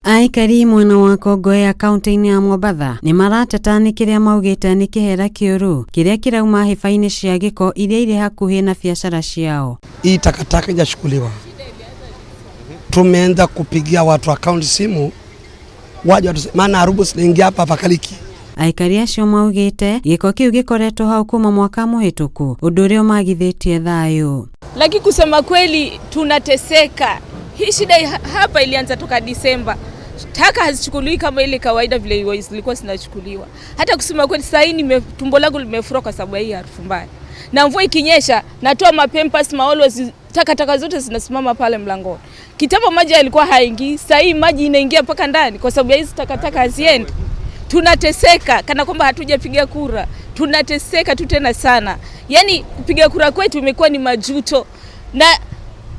Aikari mwena wa Kongowea kaunti-inĩ ya Mombatha nĩ marateta nĩ kĩrĩa maugĩte nĩ kĩhera kĩũru kĩrĩa kĩrauma hĩba-inĩ cia gĩko iria irĩ hakuhĩ na biacara ciao. Hii takataka haijachukuliwa. Tumeanza kupigia watu wa kaunti simu waje watu, maana harufu zinaingia hapa hapakaliki. Aikari acio maugĩte gĩko kĩu gĩkoretwo hau kuma mwaka mũhĩtũku, ũndũ ũrĩa ũmagithĩtie thayũ. Lakini kusema kweli tunateseka. Hii shida hapa ilianza toka Disemba. Taka hazichukuliwi kama ile kawaida vile zilikuwa zinachukuliwa. Hata kusema kweli sasa hii tumbo langu limefura kwa sababu ya hii harufu mbaya. Na mvua ikinyesha natoa mapampers maalways, takataka zote zinasimama pale mlangoni. Kitambo maji yalikuwa haingii, sasa hii maji inaingia mpaka ndani kwa sababu ya hizi takataka haziendi. Tunateseka kana kwamba hatujapiga kura, tunateseka tu tena sana. Yaani kupiga kura kwetu imekuwa ni majuto, na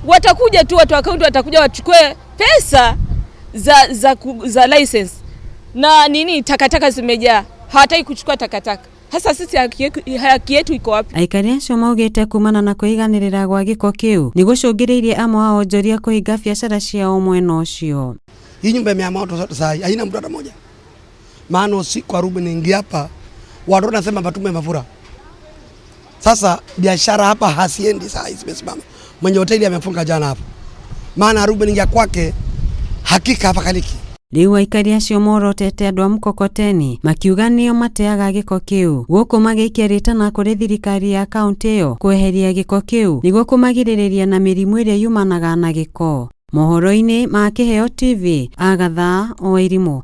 watakuja tu watu wa kaunti watakuja wachukue pesa za license na nini, takataka zimejaa, hawataki kuchukua takataka. Sasa sisi haki yetu iko wapi? Aikari acio maugĩte kumana na kwĩiganĩrĩra gwa gĩko kĩu nĩ gũcũngĩrĩirie amwe a onjoria kũhinga biacara ciao mwena ũcio. Hii nyumba imeama watu sote saa hii haina mtu hata mmoja. Maana usiku harufu inaingia hapa, watu wanasema matumbo yamefura. Sasa biashara hapa hasiendi saa hizi zimesimama. Mwenye hoteli amefunga jana hapa. Maana harufu inaingia kwake, hakika hapakaliki. Rĩu aikari acio morotete andũ a mkokoteni makiuga nĩo mateaga gĩko kĩu gũkũ magĩikia rĩtana kũrĩ thirikari ya kaunti ĩyo kweheria gĩko kĩu nĩguo kũmagirĩrĩria na mĩrimũ ĩrĩa yumanaga na gĩko. Mohoro-inĩ ma Kĩheo TV, Agatha Wairimũ.